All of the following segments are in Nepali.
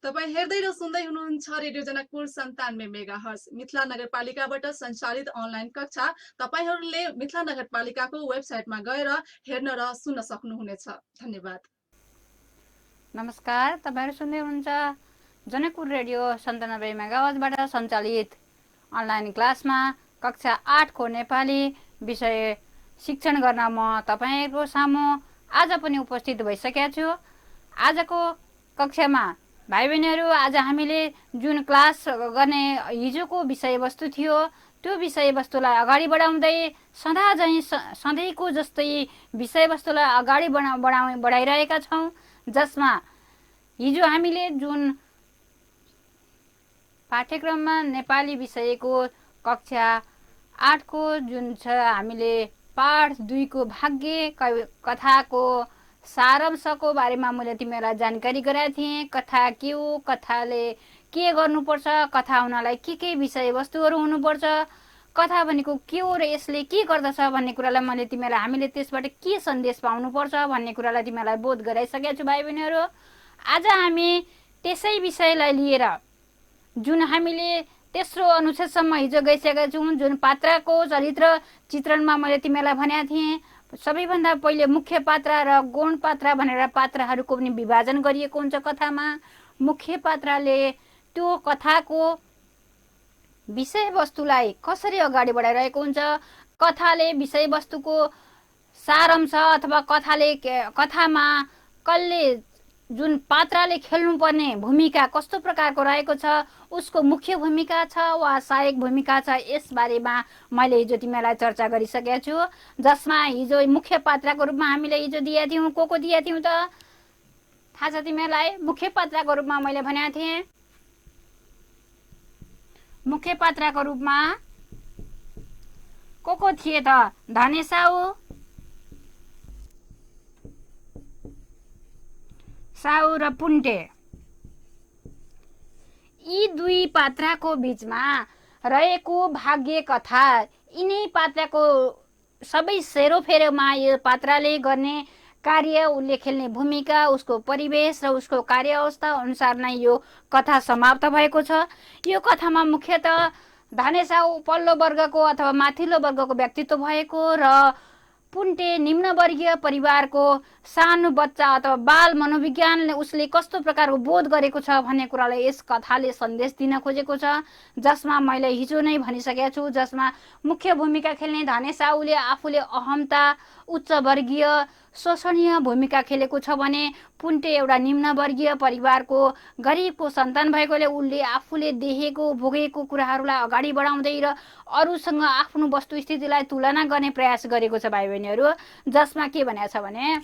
तपाईँ हेर्दै र सुन्दै हुनुहुन्छ रेडियो जनकपुर 97 मेगाहर्ज मिथिला नगरपालिकाबाट सञ्चालित अनलाइन कक्षा। तपाईँहरूले मिथिला नगरपालिकाको वेबसाइटमा गएर हेर्न र सुन्न सक्नुहुनेछ। धन्यवाद। नमस्कार, तपाईहरु सुन्दै हुनुहुन्छ जनकपुर रेडियो 97 मेगाहर्जबाट सञ्चालित अनलाइन क्लासमा कक्षा 8 को नेपाली विषय शिक्षण गर्न म तपाईहरुको सामु आज पनि उपस्थित भइसकेको छु। आजको कक्षामा भाइ बहिनीहरु, आज हामीले जुन क्लास गर्ने हिजोको विषयवस्तु थियो त्यो विषयवस्तुलाई अगाडि बढाउँदै सधैँको जस्तै विषयवस्तुलाई अगाडि बढाइरहेका छौं, जसमा हिजो हामीले जुन पाठ्यक्रममा नेपाली विषयको कक्षा 8 को जुन छ हामीले पाठ 2 को भाग्य कथाको सारांशको बारेमा मैले तिमीलाई जानकारी गराएको थिएँ। कथा के हो, कथाले के गर्नुपर्छ, कथा हुनलाई के विषयवस्तुहरू हुनुपर्छ, कथा भनेको के हो र यसले के गर्दछ भन्ने कुरालाई मैले तिमीलाई हामीले त्यसबाट के सन्देश पाउनुपर्छ भन्ने कुरालाई तिमीलाई बोध गराइसकेको छु भाइ बहिनीहरू। आज हामी त्यसै विषयलाई लिएर जुन हामीले तेस्रो अनुच्छेदसम्म हिजो गइसकेका छौँ, जुन पात्रको चरित्र चित्रणमा मैले तिमीलाई भनेको थिएँ, सबैभन्दा पहिले मुख्य पात्र र गौण पात्र भनेर पात्रहरूको पनि विभाजन गरिएको हुन्छ कथामा। मुख्य पात्रले त्यो कथाको विषयवस्तुलाई कसरी अगाडि बढाइरहेको हुन्छ, कथाले विषयवस्तुको सारांश अथवा कथामा कसले जुन पात्रले खेल्नुपर्ने भूमिका कस्तो प्रकारको रहेको छ, उसको मुख्य भूमिका छ वा सहायक भूमिका छ, यस बारेमा मैले हिजो तिमीलाई चर्चा गरिसकेको छु। जसमा हिजो मुख्य पात्रको रूपमा हामीले हिजो दिएका थियौँ। को दिएका थियौँ त थाहा छ तिमीलाई? मुख्य पात्रको रूपमा मैले भनेको थिएँ, मुख्य पात्रको रूपमा को थिए त? धनेसाउ, साउ र पुन्टे। यी दुई पात्रको बीचमा रहेको भाग्य कथा, यिनै पात्रको सबै सेरोफेरोमा यो पात्रले गर्ने कार्य, उसले खेल्ने भूमिका, उसको परिवेश र उसको कार्य अवस्था अनुसार नै यो कथा समाप्त भएको छ। यो कथामा मुख्यतः धनेसाउ पल्लो वर्गको अथवा माथिल्लो वर्गको व्यक्तित्व भएको र पुन्टे निम्नवर्गीय परिवारको सानो बच्चा अथवा बाल मनोविज्ञानले उसले कस्तो प्रकारको बोध गरेको छ भन्ने कुरालाई यस कथाले सन्देश दिन खोजेको छ। जसमा मैले हिजो नै भनिसकेको छु, जसमा मुख्य भूमिका खेल्ने धनेसाउले आफूले अहमता, उच्च वर्गीय शोषणीय भूमिका खेलेको छ भने पुन्टे एउटा निम्नवर्गीय परिवारको गरिबको सन्तान भएकोले उसले आफूले देखेको भोगेको कुराहरूलाई अगाडि बढाउँदै र अरूसँग आफ्नो वस्तुस्थितिलाई तुलना गर्ने प्रयास गरेको छ भाइ बहिनीहरू। जसमा के भनेको छ भने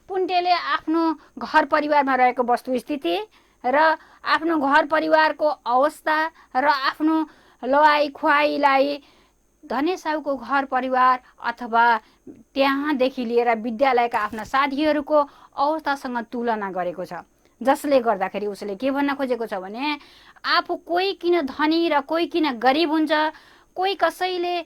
पुन्टेले आफ्नो घर परिवारमा रहेको वस्तुस्थिति र आफ्नो घर परिवारको अवस्था र आफ्नो लवाई खुवाईलाई धनेसाउको घर परिवार अथवा त्यहाँदेखि लिएर विद्यालयका आफ्ना साथीहरूको अवस्थासँग तुलना गरेको छ। जसले गर्दाखेरि उसले के भन्न खोजेको छ भने आफू कोही किन धनी र कोही किन गरिब हुन्छ, कोही कसैले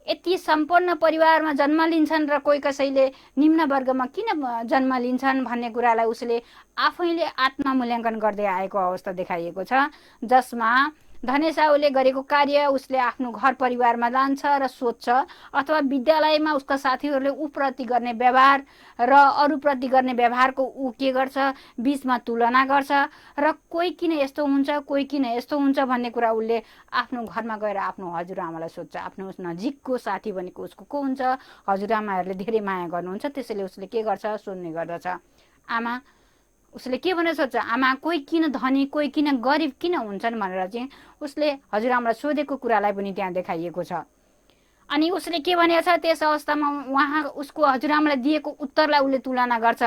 यति सम्पन्न परिवारमा जन्म लिन्छन् र कोही कसैले निम्न वर्गमा किन जन्म लिन्छन् भन्ने कुरालाई उसले आफैले आत्ममूल्याङ्कन गर्दै आएको अवस्था देखाइएको छ। जसमा धनेसाउले गरेको कार्य उसले आफ्नो घर परिवारमा जान्छ र सोध्छ अथवा विद्यालयमा उसका साथीहरूले उप्रति गर्ने व्यवहार र अरूप्रति गर्ने व्यवहारको ऊ के गर्छ, बीचमा तुलना गर्छ र कोही किन यस्तो हुन्छ, कोही किन यस्तो हुन्छ भन्ने कुरा उसले आफ्नो घरमा गएर आफ्नो हजुरआमालाई सोध्छ। आफ्नो नजिकको साथी भनेको उसको को हुन्छ, हजुरआमाहरूले धेरै माया गर्नुहुन्छ, त्यसैले उसले के गर्छ, सोध्ने गर्दछ। आमा उसले के भनेर सोध्छ, आमा कोही किन धनी कोही किन गरिब किन हुन्छन् भनेर चाहिँ उसले हजुरआमालाई सोधेको कुरालाई पनि त्यहाँ देखाइएको छ। अनि उसले के भनेको छ, त्यस अवस्थामा उहाँ उसको हजुरआमालाई दिएको उत्तरलाई उसले तुलना गर्छ।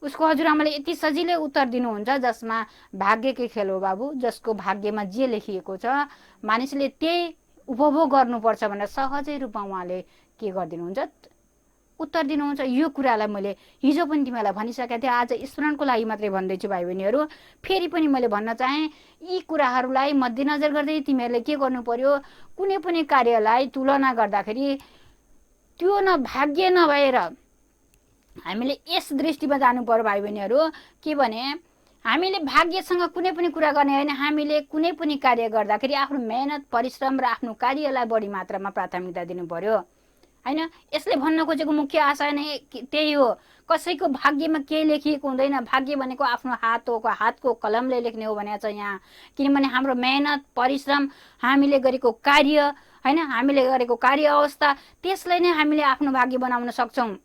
उसको हजुरआमाले यति सजिलै उत्तर दिनुहुन्छ, जसमा भाग्यकै खेल हो बाबु, जसको भाग्यमा जे लेखिएको छ मानिसले त्यही उपभोग गर्नुपर्छ भनेर सहजै रूपमा उहाँले के गरिदिनुहुन्छ, उत्तर दिनुहुन्छ। यो कुरालाई मैले हिजो पनि तिमीलाई भनिसकेको थिएँ, आज स्मरणको लागि मात्रै भन्दैछु भाइ बहिनीहरू। फेरि पनि मैले भन्न चाहेँ, यी कुराहरूलाई मध्यनजर गर्दै तिमीहरूले के गर्नु पर्यो, कुनै पनि कार्यलाई तुलना गर्दाखेरि त्यो न भाग्य नभएर हामीले यस दृष्टिमा जानु पर्यो भाइ बहिनीहरू। के भने हामीले भाग्यसँग कुनै पनि कुरा गर्ने होइन, हामीले कुनै पनि कार्य गर्दाखेरि आफ्नो मेहनत परिश्रम र आफ्नो कार्यलाई बढी मात्रामा प्राथमिकता दिनु पर्यो हैन। यसले भन्न खोजेको मुख्य आशा नै त्यही हो। कसैको भाग्यमा केही लेखिएको हुँदैन। भाग्य भनेको आफ्नो हातको कलमले लेख्ने हो भनेको छ यहाँ। किनभने हाम्रो मेहनत परिश्रम, हामीले गरेको कार्य हैन, हामीले गरेको कार्य अवस्था, त्यसलाई नै हामीले आफ्नो भाग्य बनाउन सक्छौँ।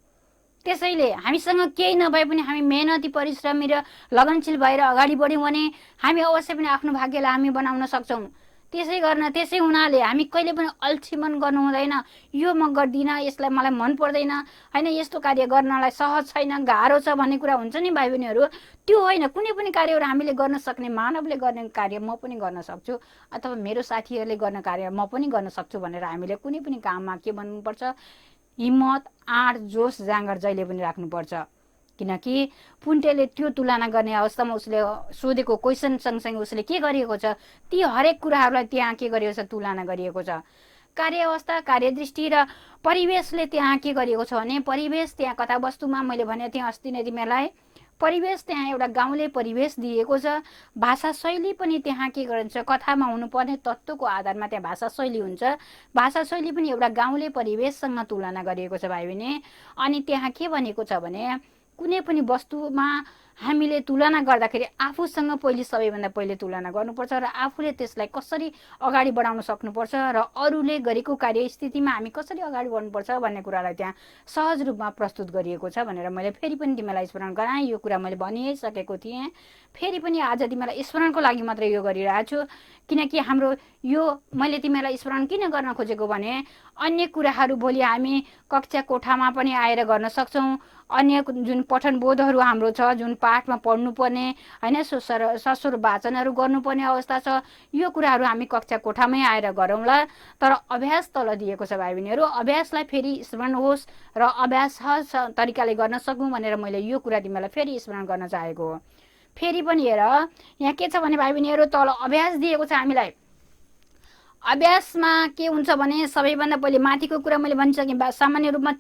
त्यसैले हामीसँग केही नभए पनि हामी मेहनती परिश्रमी र लगनशील भएर अगाडि बढ्यौँ भने हामी अवश्य पनि आफ्नो भाग्यलाई हामी बनाउन सक्छौँ। त्यसै हुनाले हामी कहिले पनि अल्छिमन गर्नु हुँदैन। यो म गर्दिनँ, यसलाई मलाई मन पर्दैन हैन, यस्तो कार्य गर्नलाई सहज छैन, गाह्रो छ भन्ने कुरा हुन्छ नि भाइ बहिनीहरू। त्यो होइन, कुनै पनि कार्यहरू हामीले गर्न सक्ने, मानवले गर्ने कार्य म पनि गर्न सक्छु अथवा मेरो साथीहरूले गर्ने कार्य म पनि गर्न सक्छु भनेर हामीले कुनै पनि काममा के भन्नुपर्छ, हिम्मत आँट जोस जाँगर जहिले पनि राख्नुपर्छ। किनकि पुन्टेले त्यो तुलना गर्ने अवस्थामा उसले सोधेको क्वेसन सँगसँगै उसले के गरिएको छ, ती हरेक कुराहरूलाई त्यहाँ के गरिएको छ, तुलना गरिएको छ। कार्य अवस्था, कार्यदृष्टि र परिवेशले त्यहाँ के गरिएको छ भने, परिवेश त्यहाँ कथावस्तुमा मैले भनेको थिएँ अस्ति नै तिमीलाई, परिवेश त्यहाँ एउटा गाउँले परिवेश दिएको छ। भाषा शैली पनि त्यहाँ के गरिन्छ, कथामा हुनुपर्ने तत्त्वको आधारमा त्यहाँ भाषा शैली हुन्छ। भाषा शैली पनि एउटा गाउँले परिवेशसँग तुलना गरिएको छ भाइ बहिनी। अनि त्यहाँ के भनेको छ भने, कुनै पनि वस्तुमा हामीले तुलना गर्दाखेरि आफूसँग सबैभन्दा पहिले तुलना गर्नुपर्छ र आफूले त्यसलाई कसरी अगाडि बढाउन सक्नुपर्छ र अरूले गरेको कार्यस्थितिमा हामी कसरी अगाडि बढ्नुपर्छ भन्ने कुरालाई त्यहाँ सहज रूपमा प्रस्तुत गरिएको छ भनेर मैले फेरि पनि तिमीलाई स्मरण गराएँ। यो कुरा मैले भनिसकेको थिएँ, फेरि पनि आज तिमीलाई स्मरणको लागि मात्रै यो गरिरहेको छु। किनकि हाम्रो यो मैले तिमीलाई स्मरण किन गर्न खोजेको भने, अन्य कुराहरू भोलि हामी कक्षा कोठामा पनि आएर गर्न सक्छौँ। अन्य जुन पठन बोधहरू हाम्रो छ, जुन पाठमा पढ्नुपर्ने होइन, सस्वर वाचनहरू गर्नुपर्ने अवस्था छ, यो कुराहरू हामी कक्षा कोठामै आएर गरौँला। तर अभ्यास तल दिएको छ भाइ बहिनीहरू, अभ्यासलाई फेरि स्मरण होस् र अभ्यास सहज तरिकाले गर्न सकौँ भनेर मैले यो कुरा तिमीलाई फेरि स्मरण गर्न चाहेको हो। फेरि पनि हेर, यहाँ के छ भने भाइ बहिनीहरू, तल अभ्यास दिएको छ हामीलाई। अभ्यासमा के हुन्छ भने, सबैभन्दा पहिले माथिको कुरा मैले भनिसकेँ, सामान्य रूपमा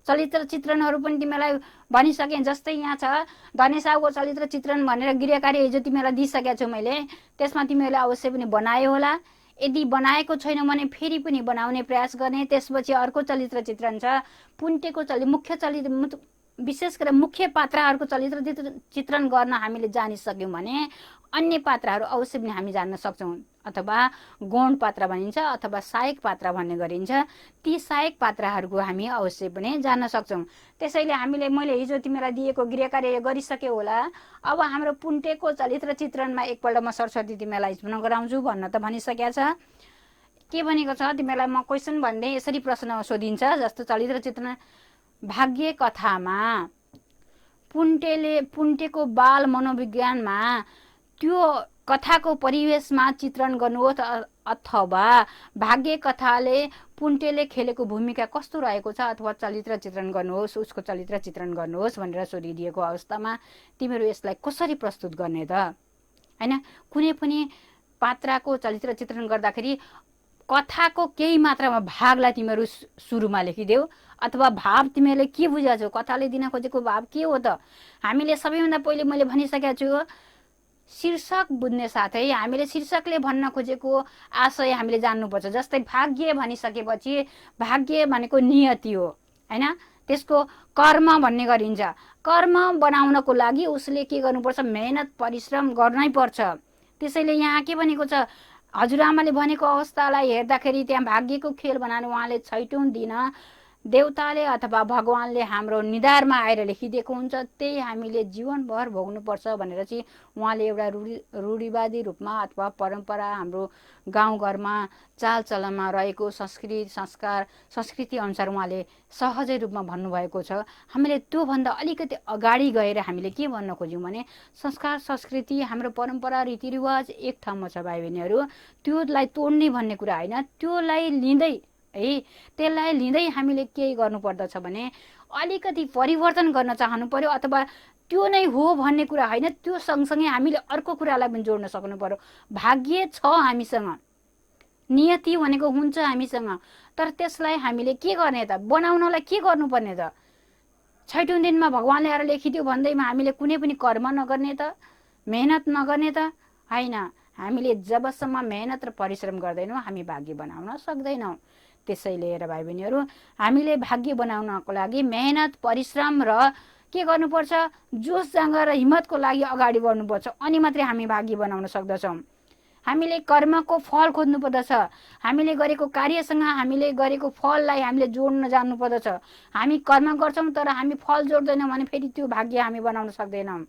चरित्र चित्रणहरू पनि तिमीलाई भनिसकेँ। जस्तै यहाँ छ धनेसाउको चरित्र चित्रण भनेर गृह कार्य हिजो तिमीलाई दिइसकेको छु मैले, त्यसमा तिमीहरूले अवश्य पनि बनायो होला। यदि बनाएको छैन भने फेरि पनि बनाउने प्रयास गर्ने। त्यसपछि अर्को चरित्र चित्रण छ, पुन्टेको मुख्य चरित्र, विशेष गरेर मुख्य पात्रहरूको चरित्र चित्रण गर्न हामीले जानिसक्यौँ भने अन्य पात्रहरू अवश्य पनि हामी जान्न सक्छौँ। अथवा गौण पात्र भनिन्छ अथवा सहायक पात्र भन्ने गरिन्छ। ती सहायक पात्रहरूको हामी अवश्य पनि जान्न सक्छौँ। त्यसैले हामीले, मैले हिजो तिमीलाई दिएको गृह कार्य गरिसक्यो होला। अब हाम्रो पुन्टेको चरित्र चित्रणमा एकपल्ट म सरस्वती तिमीलाई स्मरण गराउँछु भन्न त भनिसकेको छ। के भनेको छ तिमीलाई म क्वेसन भन्दै यसरी प्रश्न सोधिन्छ। जस्तो चरित्र चित्रण, भाग्य कथामा पुन्टेको बाल मनोविज्ञानमा त्यो कथाको परिवेशमा चित्रण गर्नुहोस् अथवा भाग्य कथाले पुन्टेले खेलेको भूमिका कस्तो रहेको छ अथवा चरित्र चित्रण गर्नुहोस्, उसको चरित्र चित्रण गर्नुहोस् भनेर सोधिदिएको अवस्थामा तिमीहरू यसलाई कसरी प्रस्तुत गर्ने त हैन। कुनै पनि पात्रको चरित्र चित्रण गर्दाखेरि कथाको केही मात्रामा भागलाई तिमीहरू सुरुमा लेखिदेऊ अथवा भाव तिमीहरूले के बुझेको छौ, कथाले दिन खोजेको भाव के हो त। हामीले सबैभन्दा पहिले मैले भनिसकेको छु, शीर्षक बुझ्ने साथै हामीले शीर्षकले भन्न खोजेको आशय हामीले जान्नुपर्छ। जस्तै भाग्य भनिसकेपछि भाग्य भनेको नियति हो हैन, त्यसको कर्म भन्ने गरिन्छ। कर्म बनाउनको लागि उसले के गर्नुपर्छ, मेहनत परिश्रम गर्नै पर्छ। त्यसैले यहाँ के भनेको छ, हजुरआमाले भनेको अवस्थालाई हेर्दाखेरि त्यहाँ भाग्यको खेल बनाएर उहाँले छैटौँ दिन देवताले अथवा भगवानले हाम्रो निधारमा आएर लेखिदिएको हुन्छ। त्यही हामीले जीवनभर भोग्नुपर्छ भनेर चाहिँ उहाँले एउटा रूढिवादी रूपमा अथवा परम्परा हाम्रो गाउँघरमा चालचलनमा रहेको संस्कृति अनुसार उहाँले सहजै रूपमा भन्नुभएको छ। हामीले त्योभन्दा अलिकति अगाडि गएर हामीले के भन्न खोज्यौँ भने, संस्कार संस्कृति हाम्रो परम्परा रीतिरिवाज एक ठाउँमा छ भाइ बहिनीहरू, त्योलाई तोड्ने भन्ने कुरा होइन। त्यसलाई लिँदै हामीले के गर्नुपर्दछ भने अलिकति परिवर्तन गर्न चाहनु पर्यो अथवा त्यो नै हो भन्ने कुरा होइन, त्यो सँगसँगै हामीले अर्को कुरालाई पनि जोड्न सक्नु पर्यो। भाग्य छ हामीसँग, नियति भनेको हुन्छ हामीसँग, तर त्यसलाई हामीले के गर्ने त, बनाउनलाई के गर्नुपर्ने त। छैटौँ दिनमा भगवानले आएर लेखिदियो भन्दैमा हामीले कुनै पनि कर्म नगर्ने त, मेहनत नगर्ने त होइन। हामीले जबसम्म मेहनत र परिश्रम गर्दैनौँ हामी भाग्य बनाउन सक्दैनौँ। त्यसैले हेर भाइ बहिनीहरू, हामीले भाग्य बनाउनको लागि मेहनत परिश्रम र के गर्नुपर्छ, जोस जाँगर र हिम्मतको लागि अगाडि बढ्नुपर्छ। अनि मात्रै हामी भाग्य बनाउन सक्दछौँ। हामीले कर्मको फल खोज्नु पर्दछ। हामीले गरेको कार्यसँग हामीले गरेको फललाई हामीले जोड्न जान्नुपर्दछ। हामी कर्म गर्छौँ तर हामी फल जोड्दैनौँ भने फेरि त्यो भाग्य हामी बनाउन सक्दैनौँ।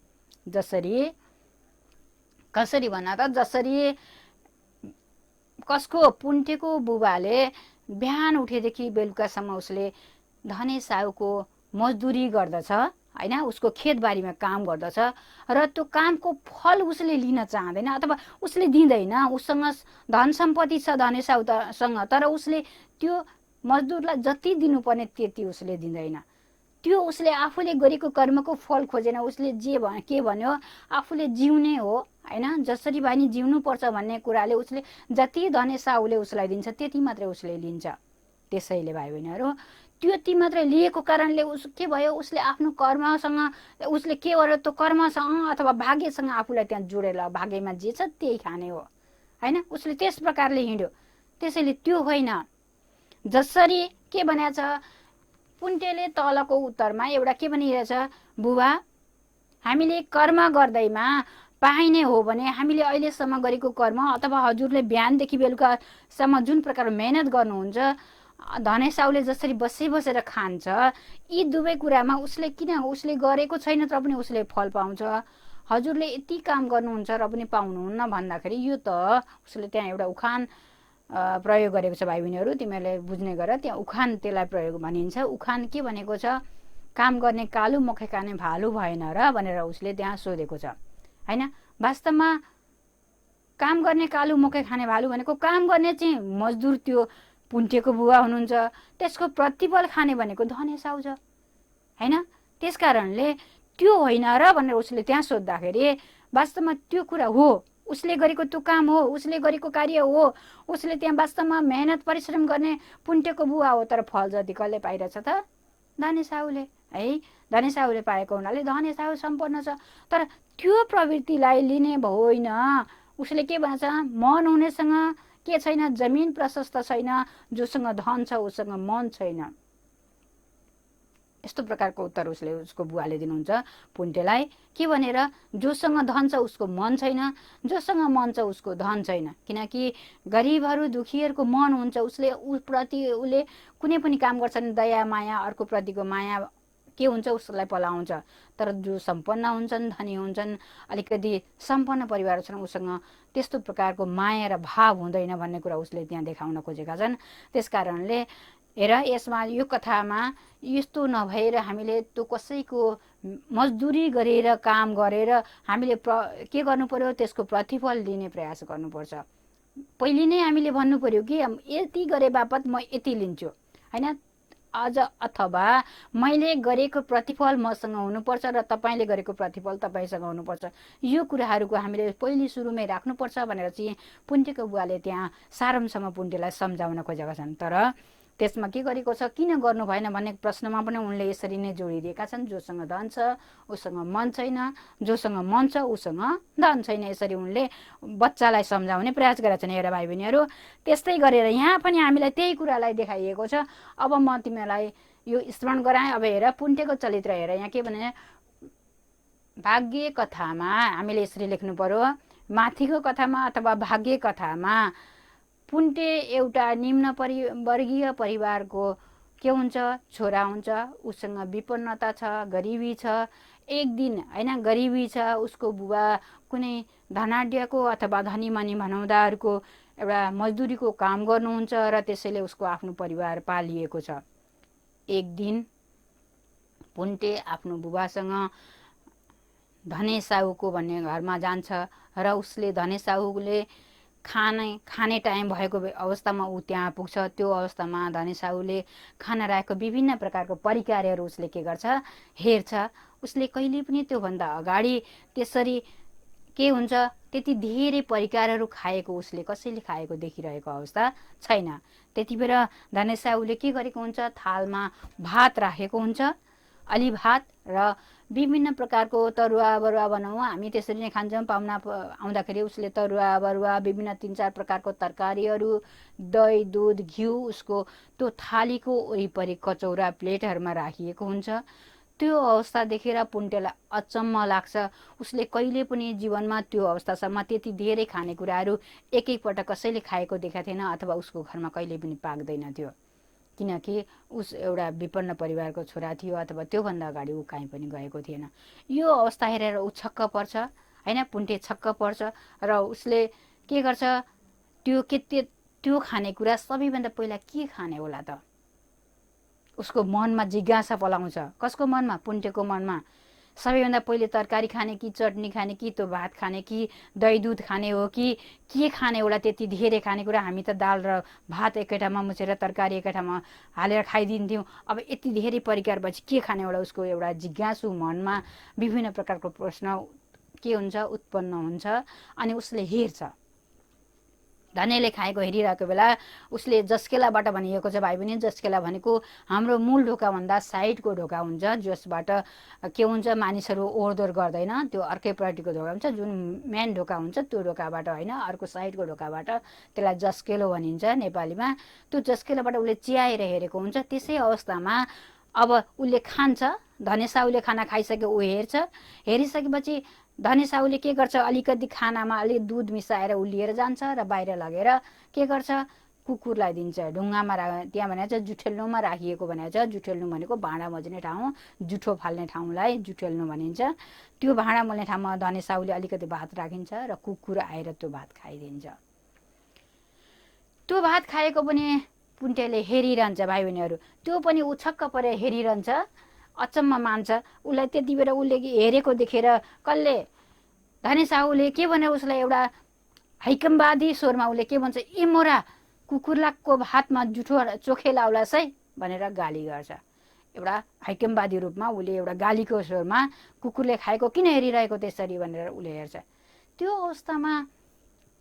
कसरी भन त, जसरी कसको पुन्टेको बुबाले बिहान उठेदेखि बेलुकासम्म उसले धने साहुको मजदुरी गर्दछ होइन, उसको खेतबारीमा काम गर्दछ र त्यो कामको फल उसले लिन चाहँदैन अथवा उसले दिँदैन। उसँग धन सम्पत्ति छ धने साहुसँग, तर उसले त्यो मजदुरलाई जति दिनुपर्ने त्यति उसले दिँदैन। त्यो उसले आफूले गरेको कर्मको फल खोजेन। उसले के भन्यो, आफूले जिउने हो होइन, जसरी भए नि जिउनुपर्छ भन्ने कुराले उसले जति धने साहुले उसलाई दिन्छ त्यति मात्रै उसले लिन्छ। त्यसैले भाइ बहिनीहरू, त्यति मात्रै लिएको कारणले के भयो, उसले आफ्नो कर्मसँग उसले के गर्यो, त्यो कर्मसँग अथवा भाग्यसँग आफूलाई त्यहाँ जोडेर भाग्यमा जे छ त्यही खाने हो होइन, उसले त्यस प्रकारले हिँड्यो। त्यसैले त्यो होइन। जसरी के भनेको छ, पुन्टेले तलको उत्तरमा एउटा के भनिरहेछ, बुबा हामीले कर्म गर्दैमा पाइने हो भने हामीले अहिलेसम्म गरेको कर्म अथवा हजुरले बिहानदेखि बेलुकासम्म जुन प्रकारको मेहनत गर्नुहुन्छ, धने साहुले जसरी बसेर खान्छ, यी दुवै कुरामा उसले उसले गरेको छैन तर पनि उसले फल पाउँछ। हजुरले यति काम गर्नुहुन्छ र पनि पाउनुहुन्न भन्दाखेरि यो त उसले त्यहाँ एउटा उखान प्रयोग गरेको छ। भाइ बहिनीहरू तिमीहरूले बुझ्ने गर, त्यहाँ उखान त्यसलाई प्रयोग भनिन्छ। उखान के भनेको छ, काम गर्ने कालु मकै खाने भालु भएन र भनेर उसले त्यहाँ सोधेको छ होइन। वास्तवमा काम गर्ने कालु मकै खाने भालु भनेको काम गर्ने चाहिँ मजदुर त्यो पुन्टेको बुवा हुनुहुन्छ, त्यसको प्रतिफल खाने भनेको धने साहु छ होइन। त्यस कारणले त्यो होइन र भनेर उसले त्यहाँ सोद्धाखेरि वास्तवमा त्यो कुरा हो, उसले गरेको त्यो काम हो, उसले गरेको कार्य हो, उसले त्यहाँ वास्तवमा मेहनत परिश्रम गर्ने पुन्टेको बुवा हो। तर फल जति कसले पाइरहेछ त, धने साहुले है। धने साहुले पाएको हुनाले धने साहु सम्पन्न छ। तर त्यो प्रवृत्तिलाई लिने होइन। उसले के भन्छ, मन हुनेसँग के छैन, जमिन प्रशस्त छैन, जोसँग धन छ उसँग मन छैन। यस्तो प्रकारको उत्तर उसको बुवाले दिनुहुन्छ पुन्टेलाई। के भनेर, जोसँग धन छ उसको मन छैन, जोसँग मन छ उसको धन छैन। किनकि गरिबहरू दुखीहरूको मन हुन्छ, उसले प्रति उसले कुनै पनि काम गर्छन् दया माया, अर्को प्रतिको माया के हुन्छ उसलाई पलाउँछ। तर जो सम्पन्न हुन्छन्, धनी हुन्छन्, अलिकति सम्पन्न परिवार छन्, उसँग त्यस्तो प्रकारको माया र भाव हुँदैन भन्ने कुरा उसले त्यहाँ देखाउन खोजेका छन्। त्यस कारणले हेर, यसमा यो कथामा यस्तो नभएर हामीले त्यो कसैको मजदुरी गरेर काम गरेर हामीले के गर्नु पर्यो, त्यसको प्रतिफल लिने प्रयास गर्नुपर्छ। पहिले नै हामीले भन्नु पर्यो कि यति गरे बापत म यति लिन्छु होइन, अझ अथवा मैले गरेको प्रतिफल मसँग हुनुपर्छ र तपाईँले गरेको प्रतिफल तपाईँसँग हुनुपर्छ। यो कुराहरूको हामीले पहिले सुरुमै राख्नुपर्छ भनेर चाहिँ पुन्टेको बुवाले त्यहाँ सारमसम्म पुन्टेलाई सम्झाउन खोजेका छन्। तर त्यसमा के गरेको छ, किन गर्नु भएन भन्ने प्रश्नमा पनि उनले यसरी नै जोडिदिएका छन्। जोसँग धन छ उसँग मन छैन, जोसँग मन छ उसँग धन छैन। यसरी उनले बच्चालाई सम्झाउने प्रयास गरेका छन्। हेर भाइ बहिनीहरू, त्यस्तै गरेर यहाँ पनि हामीलाई त्यही कुरालाई देखाइएको छ। अब म तिमीलाई यो स्मरण गराएँ। अब हेर, पुन्टेको चरित्र हेर, यहाँ के भने, भाग्य कथामा हामीले यसरी लेख्नु पर्यो, माथिको कथामा अथवा भाग्य कथामा पुन्टे एउटा निम्न वर्गीय परिवारको के हुन्छ, छोरा हुन्छ। उसँग विपन्नता छ, गरिबी छ। एक दिन होइन, गरिबी छ, उसको बुबा कुनै धनाढ्यको अथवा धनीमनी भनाउँदाहरूको एउटा मजदुरीको काम गर्नुहुन्छ र त्यसैले उसको आफ्नो परिवार पालिएको छ। एक दिन पुन्टे आफ्नो बुबासँग धने साहुको भन्ने घरमा जान्छ र उसले धने साहुले खाने टाइम भएको अवस्थामा ऊ त्यहाँ पुग्छ। त्यो अवस्थामा धने साहुले खाना राखेको विभिन्न प्रकारको परिकारहरू उसले के गर्छ, हेर्छ। उसले कहिले पनि त्योभन्दा अगाडि त्यसरी के हुन्छ, त्यति धेरै परिकारहरू खाएको उसले कसैले खाएको देखिरहेको अवस्था छैन। त्यति बेर धने साहुले के गरेको हुन्छ, थालमा भात राखेको हुन्छ, अलि भात र विभिन्न प्रकारको तरुवा बरुवा बनाउँ, हामी त्यसरी नै खान्छौँ। पाहुना आउँदाखेरि उसले तरुवा बरुवा विभिन्न 3-4 प्रकारको तरकारीहरू, दही दुध घिउ उसको त्यो थालीको वरिपरि कचौरा प्लेटहरूमा राखिएको हुन्छ। त्यो अवस्था देखेर पुन्टेलाई अचम्म लाग्छ। उसले कहिले पनि जीवनमा त्यो अवस्थासम्म त्यति धेरै खानेकुराहरू एकैपटक कसैले खाएको देखाएको थिएन, अथवा उसको घरमा कहिले पनि पाक्दैन थियो, किनकि उस एउटा विपन्न परिवारको छोरा थियो, अथवा त्योभन्दा अगाडि ऊ कहीँ पनि गएको थिएन। यो अवस्था हेरेर ऊ छक्क पर्छ होइन, पुन्टे छक्क पर्छ र उसले के गर्छ, त्यो खानेकुरा सबैभन्दा पहिला के खाने होला त, उसको मनमा जिज्ञासा पलाउँछ। कसको मनमा? पुन्टेको मनमा। सबैभन्दा पहिले तरकारी खाने कि चटनी खाने कि त्यो भात खाने कि दही दुध खाने हो कि के खाने होला? त्यति धेरै खानेकुरा हामी त दाल र भात एकै ठाउँमा मुछेर तरकारी एकै ठाउँमा हालेर खाइदिन्थ्यौँ, अब यति धेरै परिकारपछि के खाने होला? उसको एउटा जिज्ञासु मनमा विभिन्न प्रकारको प्रश्न के हुन्छ, उत्पन्न हुन्छ। अनि उसले हेर्छ, धनेले खाएको हेरिरहेको बेला उसले जस्केलाबाट भनिएको छ भाइ बहिनी, जस्केला भनेको हाम्रो मूल ढोकाभन्दा साइडको ढोका हुन्छ, जसबाट के हुन्छ मानिसहरू ओहोरदोहोर गर्दैन, त्यो अर्कैपट्टिको ढोका हुन्छ। जुन मेन ढोका हुन्छ त्यो ढोकाबाट होइन, अर्को साइडको ढोकाबाट, त्यसलाई जस्केलो भनिन्छ नेपालीमा। त्यो जस्केलाबाट उसले च्याएर हेरेको हुन्छ। त्यसै अवस्थामा अब उसले खान्छ, धनेसाउले खाना खाइसक्यो, ऊ हेर्छ। हेरिसकेपछि धनेसाउले के गर्छ, अलिकति खानामा अलिक दुध मिसाएर ऊ लिएर जान्छ र बाहिर लगेर के गर्छ, कुकुरलाई दिन्छ। ढुङ्गामा त्यहाँ भनेको छ जुठेल्नुमा राखिएको भनेको छ। जुठेल्नु भनेको भाँडा मज्ने ठाउँ, जुठो फाल्ने ठाउँलाई जुठेल्नु भनिन्छ। त्यो भाँडा मोल्ने ठाउँमा धनेसाउले अलिकति भात राखिन्छ र कुकुर आएर त्यो भात खाइदिन्छ। त्यो भात खाएको पनि पुन्टेले हेरिरहन्छ भाइ बहिनीहरू। त्यो पनि ऊ छक्क परेर हेरिरहन्छ, अचम्म मान्छ। उसलाई त्यति बेला उसले हेरेको देखेर कसले, धनेसाउले के भने उसलाई एउटा हैकमवादी स्वरमा उसले के भन्छ, ए मोरा कुकुरलाको भातमा जुठो चोखे लाउलास् है भनेर गाली गर्छ। एउटा हैकमवादी रूपमा उसले एउटा गालीको स्वरमा कुकुरले खाएको किन हेरिरहेको त्यसरी भनेर उसले हेर्छ। त्यो अवस्थामा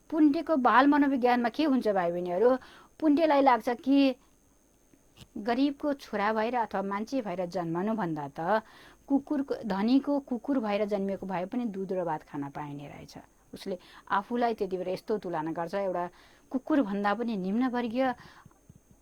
पुन्टेको बाल मनोविज्ञानमा के हुन्छ भाइ बहिनीहरू, पुन्टेलाई लाग्छ कि गरिबको छोरा भएर अथवा मान्छे भएर जन्मनुभन्दा त धनीको कुकुर भएर जन्मिएको भए पनि दुध र भात खान पाइने रहेछ। उसले आफूलाई त्यति बेला यस्तो तुलना गर्छ, एउटा कुकुरभन्दा पनि निम्नवर्गीय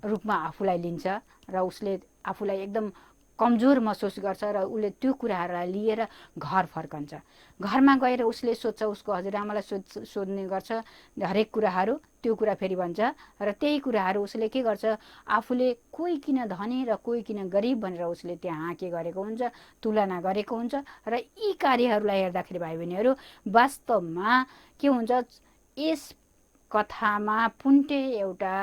रूपमा आफूलाई लिन्छ र उसले आफूलाई एकदम कमजोर महसुस गर्छ र उसले त्यो कुराहरूलाई लिएर घर फर्कन्छ। घरमा गएर उसले सोध्छ, उसको हजुरआमालाई सोध्ने गर्छ हरेक कुराहरू। त्यो कुरा फेरि भन्छ र त्यही कुराहरू उसले के गर्छ, आफूले कोही किन धनी र कोही किन गरिब भनेर उसले त्यहाँ के गरेको हुन्छ, तुलना गरेको हुन्छ। र यी कार्यहरूलाई हेर्दाखेरि भाइ बहिनीहरू वास्तवमा के हुन्छ, यस कथामा पुन्टे एउटा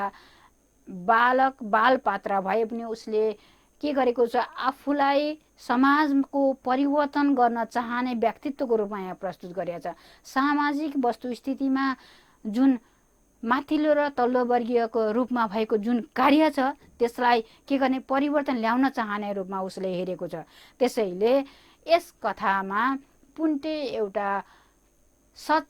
बाल पात्र भए पनि उसले के गरेको छ, आफूलाई समाजको परिवर्तन गर्न चाहने व्यक्तित्वको रूपमा यहाँ प्रस्तुत गरेको छ। सामाजिक वस्तुस्थितिमा जुन माथिल्लो र तल्लो वर्गीयको रूपमा भएको जुन कार्य छ त्यसलाई के गर्ने, परिवर्तन ल्याउन चाहने रूपमा उसले हेरेको छ। त्यसैले यस कथामा पुन्टे एउटा सत्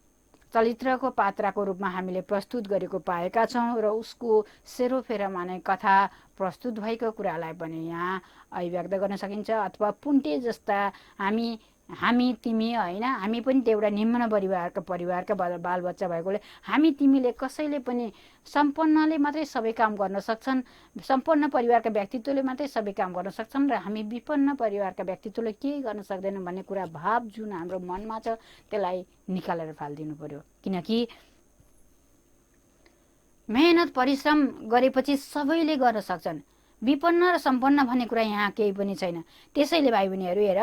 चरित्रको पात्रको रूपमा हामीले प्रस्तुत गरेको पाएका छौँ र उसको सेरोफेरो माने कथा प्रस्तुत भएको कुरालाई पनि यहाँ अभिव्यक्त गर्न सकिन्छ। अथवा पुन्टे जस्ता हामी तिमी होइन, हामी पनि त्यो एउटा निम्न परिवारका बालबच्चा भएकोले हामी तिमीले कसैले पनि सम्पन्नले मात्रै सबै काम गर्न सक्छन्, सम्पन्न परिवारका व्यक्तित्वले मात्रै सबै काम गर्न सक्छन् र हामी विपन्न परिवारका व्यक्तित्वले केही गर्न सक्दैनन् भन्ने कुरा भाव जुन हाम्रो मनमा छ त्यसलाई निकालेर फालिदिनु पर्यो। किनकि मेहनत परिश्रम गरेपछि सबैले गर्न सक्छन्, विपन्न र सम्पन्न भन्ने कुरा यहाँ केही पनि छैन। त्यसैले भाइ बहिनीहरू हेर,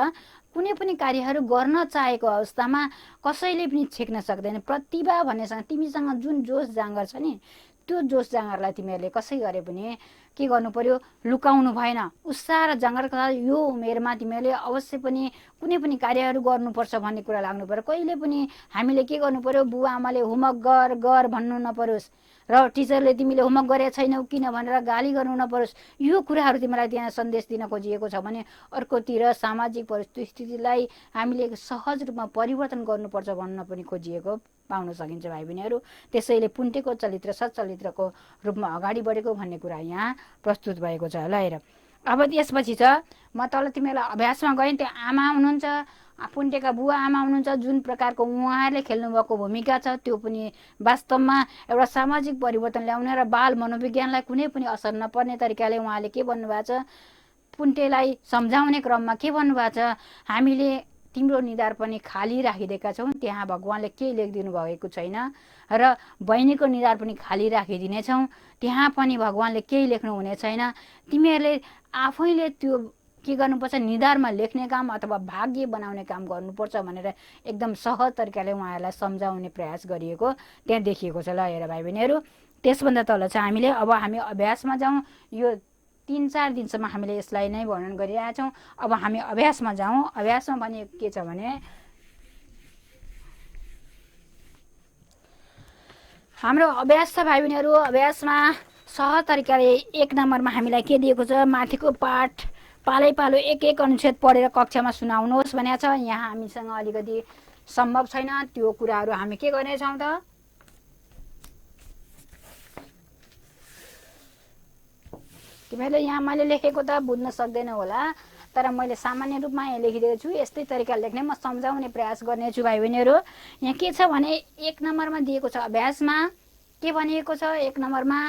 कुनै पनि कार्यहरू गर्न चाहेको अवस्थामा कसैले पनि छेक्न सक्दैन। प्रतिभा भन्नेसँग तिमीसँग जुन जोस जाँगर छ नि, त्यो जोस जाँगरलाई तिमीहरूले कसै गरे पनि के गर्नु पर्यो, लुकाउनु भएन। उत्साह र जाँगरका साथ यो उमेरमा तिमीहरूले अवश्य पनि कुनै पनि कार्यहरू गर्नुपर्छ भन्ने कुरा लाग्नु पर्यो। कहिले पनि हामीले के गर्नु पर्यो, बुवा आमाले होमवर्क गर भन्नु नपरोस् र टिचरले तिमीले होमवर्क गरेका छैनौ किन भनेर गाली गर्नु नपरोस्। यो कुराहरू तिमीलाई त्यहाँ सन्देश दिन खोजिएको छ भने अर्कोतिर सामाजिक परिस्थितिलाई हामीले सहज रूपमा परिवर्तन गर्नुपर्छ भन्न पनि खोजिएको पाउन सकिन्छ भाइ बहिनीहरू। त्यसैले पुन्टेको चरित्र सच्चरित्रको रूपमा अगाडि बढेको भन्ने कुरा यहाँ प्रस्तुत भएको छ। ल हेर, अब त्यसपछि छ म तल तिमीलाई अभ्यासमा गएँ, त्यो आमा हुनुहुन्छ, पुन्टेका बुवा आमा हुनुहुन्छ, जुन प्रकारको उहाँहरूले खेल्नुभएको भूमिका छ त्यो पनि वास्तवमा एउटा सामाजिक परिवर्तन ल्याउने र बाल मनोविज्ञानलाई कुनै पनि असर नपर्ने तरिकाले उहाँले के भन्नुभएको छ, पुन्टेलाई सम्झाउने क्रममा के भन्नुभएको छ, हामीले तिम्रो निधार पनि खाली राखिदिएका छौँ, त्यहाँ भगवान्ले केही लेखिदिनु भएको छैन, र बहिनीको निधार पनि खाली राखिदिनेछौँ, त्यहाँ पनि भगवान्ले केही लेख्नु हुने छैन, तिमीहरूले आफैले त्यो के गर्नुपर्छ, निधारमा लेख्ने काम अथवा भाग्य बनाउने काम गर्नुपर्छ भनेर एकदम सहज तरिकाले उहाँहरूलाई सम्झाउने प्रयास गरिएको त्यहाँ देखिएको छ। ल हेर भाइ बहिनीहरू, त्यसभन्दा तल चाहिँ हामीले अब हामी अभ्यासमा जाउँ। यो 3-4 दिनसम्म हामीले यसलाई नै वर्णन गरिरहेका छौँ। अब हामी अभ्यासमा जाउँ। अभ्यासमा भने के छ भने हाम्रो अभ्यास छ भाइ बहिनीहरू, अभ्यासमा सहज तरिकाले 1 नम्बरमा हामीलाई के दिएको छ, माथिको पाठ पालै पालो एक एक अनुच्छेद पढेर कक्षामा सुनाउनुहोस् भनेको छ। यहाँ हामीसँग अलिकति सम्भव छैन, त्यो कुराहरू हामी के गर्नेछौँ त, तिमीहरूले यहाँ मैले लेखेको त बुझ्न सक्दैन होला, तर मैले सामान्य रूपमा यहाँ लेखिदिएको छु, यस्तै तरिकाले लेख्ने म सम्झाउने प्रयास गर्नेछु भाइ बहिनीहरू। यहाँ के छ भने 1 नम्बरमा दिएको छ, अभ्यासमा के भनिएको छ, 1 नम्बरमा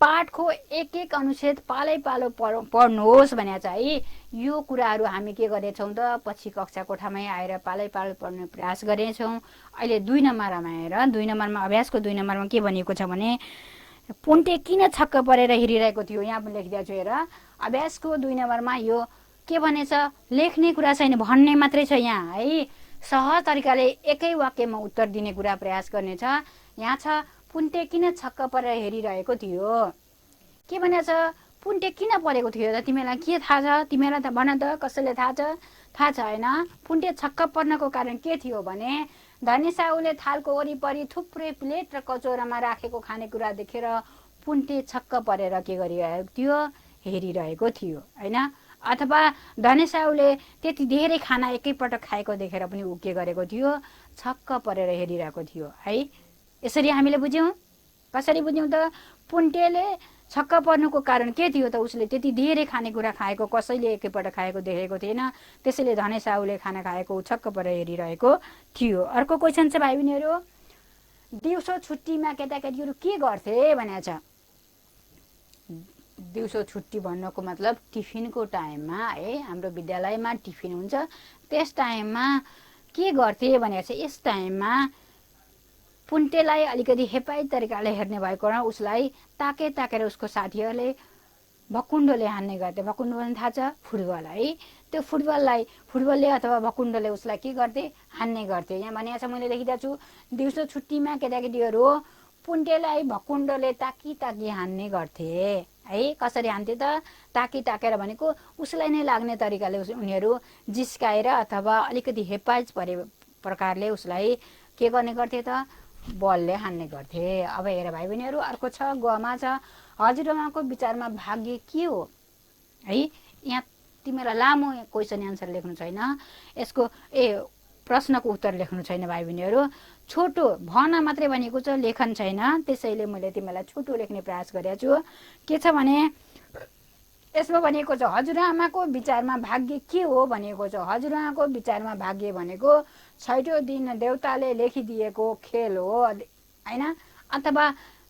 पाठको एक एक अनुच्छेद पालै पालो पढ्नुहोस् भनेको छ है। यो कुराहरू हामी के गर्नेछौँ त, पछि कक्षा कोठामै आएर पालै पालो पढ्ने प्रयास गर्नेछौँ। अहिले 2 नम्बरमा हेर, 2 नम्बरमा अभ्यासको 2 नम्बरमा के भनिएको छ भने, पुन्टे किन छक्क परेर हेरिरहेको थियो, यहाँ पनि लेखिदिएको छु हेर। अभ्यासको 2 नम्बरमा यो के भनेछ, लेख्ने कुरा छैन, भन्ने मात्रै छ यहाँ है। सहज तरिकाले एकै वाक्यमा उत्तर दिने कुरा प्रयास गर्नेछ। यहाँ छ, पुन्टे किन छक्क परेर हेरिरहेको थियो। के भनेछ, पुन्टे किन परेको थियो त, तिमीलाई के थाहा छ, तिमीलाई त भन त, कसैले थाहा छ, थाहा छ होइन। पुन्टे छक्क पर्नको कारण के थियो भने, धनी साहुले थालको वरिपरि थुप्रै प्लेट र कचौरामा राखेको खानेकुरा देखेर पुन्टे छक्क परेर के गरिरहेको थियो, हेरिरहेको थियो होइन। अथवा धनी साहुले त्यति धेरै खाना एकैपटक खाएको देखेर पनि ऊ के गरेको थियो, छक्क परेर हेरिरहेको थियो है। यसरी हामीले बुझ्यौँ। कसरी बुझ्यौँ त, पुन्टेले छक्क पर्नुको कारण के थियो त, उसले त्यति धेरै खानेकुरा खाएको कसैले एकैपटक खाएको देखेको थिएन, त्यसैले धने साहुले खाना खाएको छक्क परेर हेरिरहेको थियो। अर्को क्वेसन छ भाइ बहिनीहरू, दिउँसो छुट्टीमा केटाकेटीहरू के गर्थे भनेको छ। दिउँसो छुट्टी भन्नको मतलब टिफिनको टाइममा है, हाम्रो विद्यालयमा टिफिन हुन्छ, त्यस टाइममा के गर्थे भनेको छ। यस टाइममा पुन्टेलाई अलिकति हेपाई तरिकाले हेर्ने भएको र उसलाई ताकेर उसको साथीहरूले भकुन्डोले हान्ने गर्थे। भकुन्डो भने थाहा छ, फुटबल है। त्यो फुटबलले अथवा भकुन्डोले उसलाई के गर्थे, हान्ने गर्थे। यहाँ भनेको छ, मैले लेखिदिएको छु, दिउँसो छुट्टीमा केटाकेटीहरू पुन्टेलाई भकुन्डोले ताकी हान्ने गर्थे है। कसरी हान्थे त, ताकेर भनेको उसलाई नै लाग्ने तरिकाले उनीहरू जिस्काएर अथवा अलिकति हेपाइज परे प्रकारले उसलाई के गर्ने गर्थे त, बलले हान्ने गर्थे। अब हेर भाइ बहिनीहरू, अर्को छ, गमा छ, हजुरआमाको विचारमा भाग्य के हो है। यहाँ तिमीलाई लामो क्वेसन एन्सर लेख्नु छैन, यसको प्रश्नको उत्तर लेख्नु छैन भाइ बहिनीहरू। छोटो भन मात्रै भनेको छ, लेखन छैन, त्यसैले मैले तिमीलाई छोटो लेख्ने प्रयास गरेको छु। के छ भने यसमा भनेको छ, हजुरआमाको विचारमा भाग्य के हो भनेको छ। हजुरआमाको विचारमा भाग्य भनेको 6औं दिन देवताले लेखिदिएको खेल हो होइन। अथवा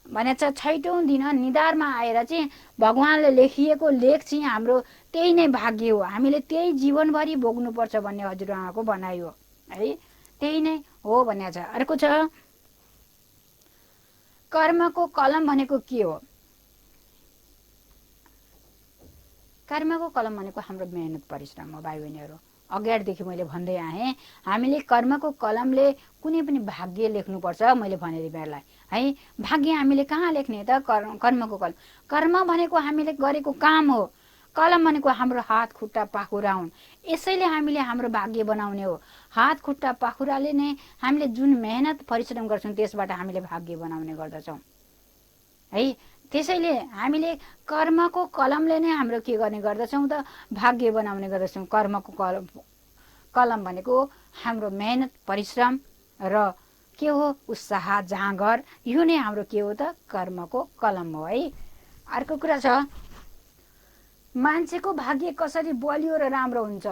भनेको छ, 6औं दिन निधारमा आएर चाहिँ भगवान्ले लेखिएको लेख चाहिँ हाम्रो त्यही नै भाग्य हो, हामीले त्यही जीवनभरि भोग्नुपर्छ भन्ने हजुरआमाको भनाइ हो है, त्यही नै हो भनेको छ। अर्को छ, कर्मको कलम भनेको के हो। कर्मको कलम भनेको हाम्रो मेहनत परिश्रम हो भाइ बहिनीहरू। अगाडिदेखि मैले भन्दै आएँ, हामीले कर्मको कलमले कुनै पनि भाग्य लेख्नुपर्छ। मैले भने तिमीहरूलाई है, भाग्य हामीले कहाँ लेख्ने त, कर्मको कलम। कर्म भनेको हामीले गरेको काम हो, कलम भनेको हाम्रो हात खुट्टा पाखुरा हुन्। यसैले हामीले हाम्रो भाग्य बनाउने हो। हात खुट्टा पाखुराले नै हामीले जुन मेहनत परिश्रम गर्छौँ त्यसबाट हामीले भाग्य बनाउने गर्दछौँ है। त्यसैले हामीले कर्मको कलमले नै हाम्रो के गर्ने गर्दछौँ त, भाग्य बनाउने गर्दछौँ। कर्मको कलम भनेको हाम्रो मेहनत परिश्रम र के हो, उत्साह जाँगर, यो नै हाम्रो के हो त, कर्मको कलम हो है। अर्को कुरा छ, मान्छेको भाग्य कसरी बलियो र राम्रो हुन्छ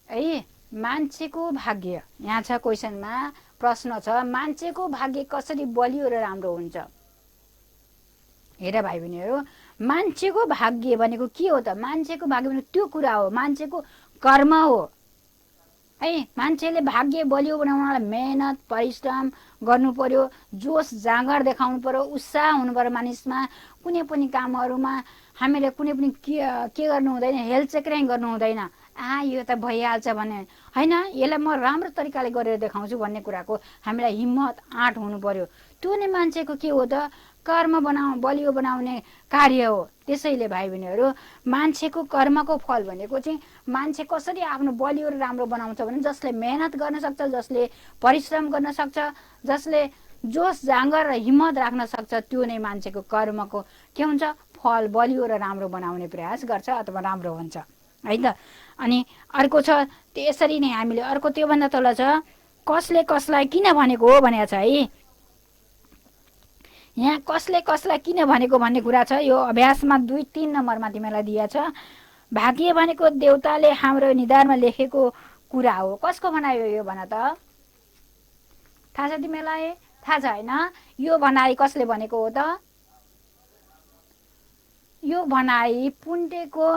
है। मान्छेको भाग्य, यहाँ छ क्वेसनमा, प्रश्न छ, मान्छेको भाग्य कसरी बलियो र राम्रो हुन्छ। हेर भाइ बहिनीहरू, मान्छेको भाग्य भनेको के हो त? मान्छेको भाग्य भनेको त्यो कुरा हो, मान्छेको कर्म हो है। मान्छेले भाग्य बलियो बनाउनलाई मेहनत परिश्रम गर्नु पर्यो, जोस जाँगर देखाउनु पर्यो, उत्साह हुनु पर्यो मानिसमा। कुनै पनि कामहरूमा हामीले कुनै पनि के गर्नु हुँदैन, हेलचेक्राइ गर्नु हुँदैन। यो त भइहाल्छ भन्ने होइन, यसलाई म राम्रो तरिकाले गरेर देखाउँछु भन्ने कुराको हामीलाई हिम्मत आँट हुनु पर्यो। त्यो नै मान्छेको के हो त? कर्म बलियो बनाउने कार्य हो। त्यसैले भाइ बहिनीहरू, मान्छेको कर्मको फल भनेको चाहिँ मान्छे कसरी आफ्नो बलियो र राम्रो बनाउँछ भने जसले मेहनत गर्न सक्छ, जसले परिश्रम गर्न सक्छ, जसले जोस जाँगर र हिम्मत राख्न सक्छ, त्यो नै मान्छेको कर्मको के हुन्छ? फल बलियो र राम्रो बनाउने प्रयास गर्छ अथवा राम्रो हुन्छ है त। अनि अर्को छ, त्यसरी नै हामीले अर्को त्योभन्दा तल छ, कसले कसलाई किन भनेको हो भनेको छ है। यहाँ कसले कसलाई किन भनेको भन्ने कुरा छ। यो अभ्यासमा 2-3 नम्बरमा तिमीलाई दिएको छ। भाग्य भनेको देउताले हाम्रो निधारमा लेखेको कुरा हो। कसको भनाइ हो यो भन त? थाहा छ तिमीलाई? थाहा छ होइन? यो भनाइ कसले भनेको हो त? यो भनाइ पुन्टेको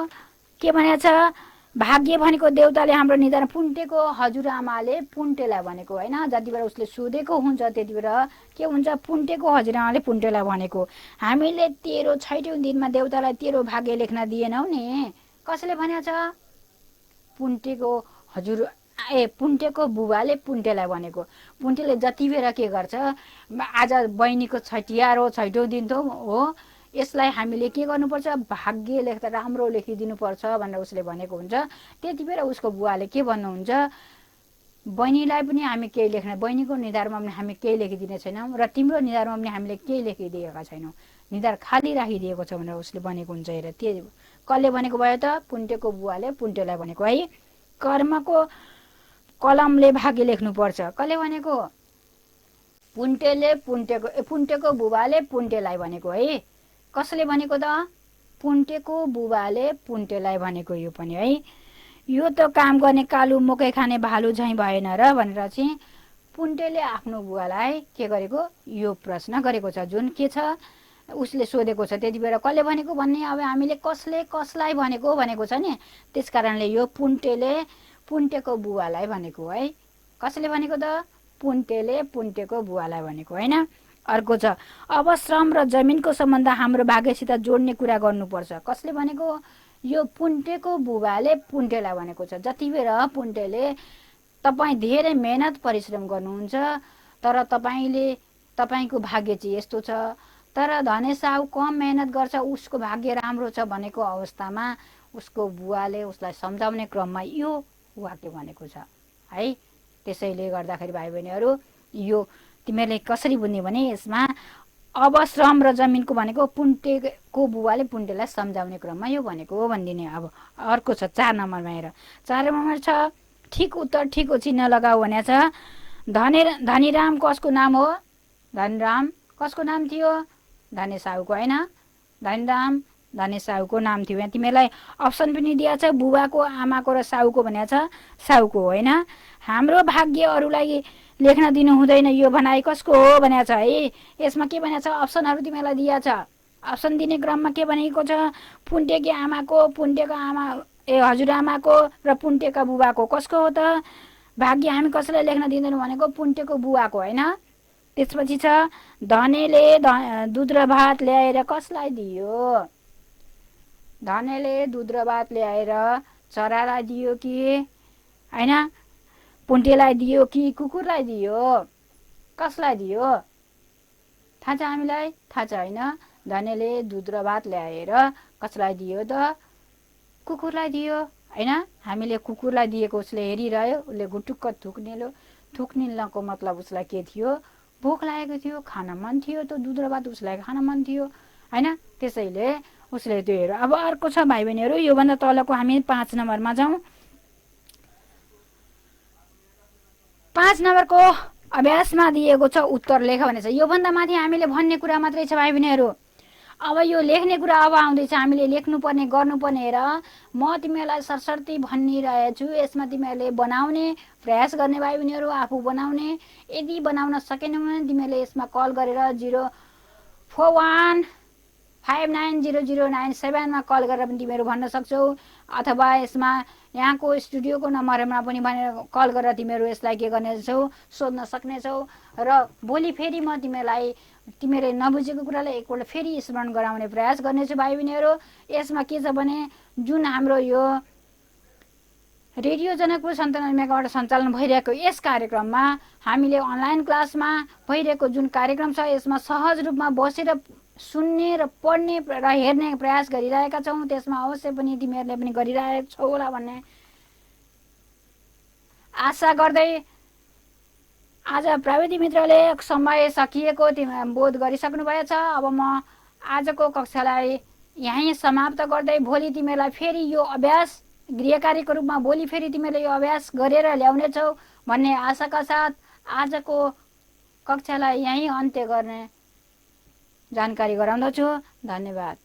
के भनेको छ? भाग्य भनेको देउताले हाम्रो निधार, पुन्टेको हजुरआमाले पुन्टेलाई भनेको होइन। जति बेला उसले सोधेको हुन्छ त्यति बेला के हुन्छ? पुन्टेको हजुरआमाले पुन्टेलाई भनेको। हामीले तेरो 6औं दिनमा देउतालाई तेरो भाग्य लेख्न दिएनौ नि। कसले भनेको छ? पुन्टेको पुन्टेको बुबाले पुन्टेलाई भनेको। पुन्टेले जति बेला के गर्छ, आज बहिनीको छठियार हो, 6औं दिन त हो, यसलाई हामीले के गर्नुपर्छ? भाग्य लेख्दा राम्रो लेखिदिनुपर्छ भनेर उसले भनेको हुन्छ। त्यति बेला उसको बुवाले के भन्नुहुन्छ? बहिनीलाई पनि हामी केही लेख्न, बहिनीको निधारमा पनि हामी केही लेखिदिने छैनौँ र तिम्रो निधारमा पनि हामीले केही लेखिदिएका छैनौँ, निधार खाली राखिदिएको छ भनेर उसले भनेको हुन्छ। हेर, त्यो कसले भनेको भयो त? पुन्टेको बुवाले पुन्टेलाई भनेको है। कर्मको कलमले भाग्य लेख्नुपर्छ। कसले भनेको? पुन्टेको बुबाले पुन्टेलाई भनेको है। कसले भनेको त? पुन्टेको बुबाले पुन्टेलाई भनेको। यो पनि है, यो त काम गर्ने कालु मकै खाने भालु झैँ भएन र भनेर चाहिँ पुन्टेले आफ्नो बुवालाई के गरेको? यो प्रश्न गरेको छ, जुन के छ उसले सोधेको छ। त्यति बेला कसले भनेको भन्ने, अब हामीले कसले कसलाई भनेको भनेको छ नि, त्यस कारणले यो पुन्टेले पुन्टेको बुवालाई भनेको है। कसले भनेको त? पुन्टेले पुन्टेको बुवालाई भनेको होइन। अर्को छ, अब श्रम र जमिनको सम्बन्ध हाम्रो भाग्यसित जोड्ने कुरा गर्नुपर्छ। कसले भनेको? यो पुन्टेको बुबाले पुन्टेलाई भनेको छ। जति बेला पुन्टेले तपाईँ धेरै मेहनत परिश्रम गर्नुहुन्छ, तर तपाईँको भाग्य चाहिँ यस्तो छ, तर धने साहु कम मेहनत गर्छ, उसको भाग्य राम्रो छ भनेको अवस्थामा उसको बुवाले उसलाई सम्झाउने क्रममा यो वाक्य भनेको छ है। त्यसैले गर्दाखेरि भाइ बहिनीहरू, यो तिमीहरूले कसरी बुझ्ने भने यसमा अब श्रम र जमिनको भनेको पुन्टेको बुवाले पुन्टेलाई सम्झाउने क्रममा यो भनेको हो भनिदिने। अब अर्को छ 4 नम्बरमा। हेर, 4 नम्बर छ, ठिक उत्तर ठिकको चिन्ह लगाऊ भनेको छ। धनीराम कसको नाम हो? धनीराम कसको नाम थियो? धने साहुको होइन। धनीराम धने साहुको नाम थियो। यहाँ तिमीलाई अप्सन पनि दिएको छ, बुबाको, आमाको र साहुको भनेको छ। साहुको होइन। हाम्रो भाग्य अरूलाई लेख्न दिनु हुँदैन, यो भनाइ कसको हो भनेको छ है। यसमा के भनेको छ? अप्सनहरू तिमीलाई दिएको छ। अप्सन दिने क्रममा के भनेको छ? पुन्टेकी आमाको, पुन्टेको हजुरआमाको र पुन्टेका बुबाको। कसको हो त? भाग्य हामी कसैलाई लेख्न दिँदैनौँ भनेको पुन्टेको बुवाको होइन। त्यसपछि छ, धनेले दुध र भात ल्याएर कसलाई दियो? धनेले दुध र भात ल्याएर चरालाई दियो कि होइन? पुन्टेलाई दियो कि कुकुरलाई दियो? कसलाई दियो? थाहा छ हामीलाई? थाहा छ होइन? धनेले दुध र भात ल्याएर कसलाई दियो त? कुकुरलाई दियो होइन। हामीले कुकुरलाई दिएको उसले हेरिरह्यो, उसले गुटुक्क थुक्निल्नको मतलब उसलाई के थियो? भोक लागेको थियो, खान मन थियो, त दुध र भात उसलाई खान मन थियो होइन। त्यसैले उसले त्यो हेऱ्यो। अब अर्को छ भाइ बहिनीहरू, योभन्दा तलको हामी 5 नम्बरमा जाउँ। 5 नम्बरको अभ्यासमा दिएको छ उत्तर लेख भनेको छ। योभन्दा माथि हामीले भन्ने कुरा मात्रै छ भाइ बहिनीहरू। अब यो लेख्ने कुरा अब आउँदैछ, हामीले लेख्नुपर्ने गर्नुपर्ने हेर। म तिमीहरूलाई सरसर्ती भनिरहेको छु, यसमा तिमीहरूले बनाउने प्रयास गर्ने भाइ बहिनीहरू, आफू बनाउने। यदि बनाउन सकेनौ भने तिमीहरूले यसमा कल गरेर 041590097 कल गरेर पनि तिमीहरू भन्न सक्छौ, अथवा यसमा यहाँको स्टुडियोको नम्बरमा पनि भनेर कल गरेर तिमीहरू यसलाई के गर्नेछौ, सोध्न सक्नेछौ। र भोलि फेरि म तिमीहरूले नबुझेको कुरालाई एकपल्ट फेरि स्मरण गराउने प्रयास गर्नेछु भाइ बहिनीहरू। यसमा के छ भने जुन हाम्रो यो रेडियो जनकपुर 97 मेगावाट सञ्चालन भइरहेको यस कार्यक्रममा हामीले अनलाइन क्लासमा भइरहेको जुन कार्यक्रम छ यसमा सहज रूपमा बसेर सुन्ने र पढ्ने र हेर्ने प्रयास गरिरहेका छौँ। त्यसमा अवश्य पनि तिमीहरूले पनि गरिरहेको छौ होला भन्ने आशा गर्दै आज प्राविधिक मित्रले समय सकिएको बोध गरिसक्नु भएछ। अब म आजको कक्षालाई यहीँ समाप्त गर्दै भोलि तिमीहरूलाई फेरि यो अभ्यास गृह कार्यको रूपमा भोलि फेरि तिमीहरूले यो अभ्यास गरेर ल्याउनेछौ भन्ने आशाका साथ आजको कक्षालाई यहीँ अन्त्य गर्ने जानकारी गराउँदछु। धन्यवाद।